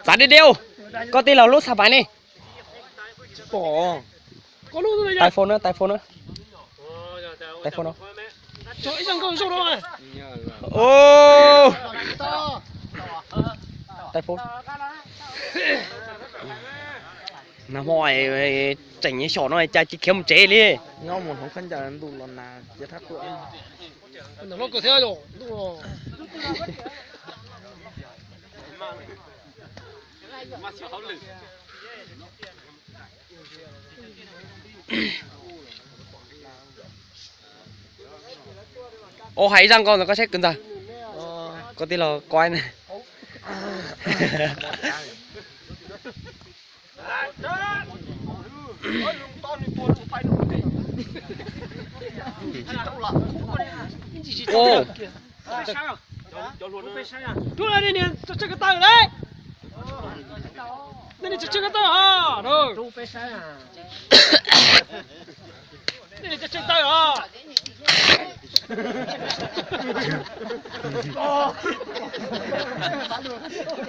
Txav diu diu. Koj tij laug lub xab pais ne? Tais phone na, tais phone na. Tais phone no. Tais phone. Nag hmo tseem xyom no cas tsis khiav mus tsev li. Nyob mus hloov khaub ncaws ntuj los nag ces thab tuaj. Ua hais zaj nkauj ntawd koj saib kwv ntxawg. Koj tij laug quaj na. Rub lawm, nej niam tso tseg ko taw lawm. Nej niam tso tseg ko taw os. Nej niam tso tseg taw os.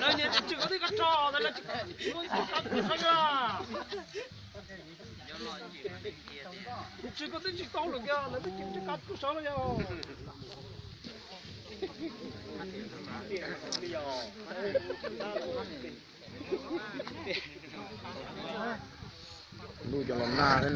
Lawv niam tso tseg ko taw ko tso, lawv tsis muaj qab kuj sawv los. Tsis ko twb tsis tau lawm kiag, lawv twb tsis muaj qab kuj sawv los yog. Ntuj cov los nag thiab ne.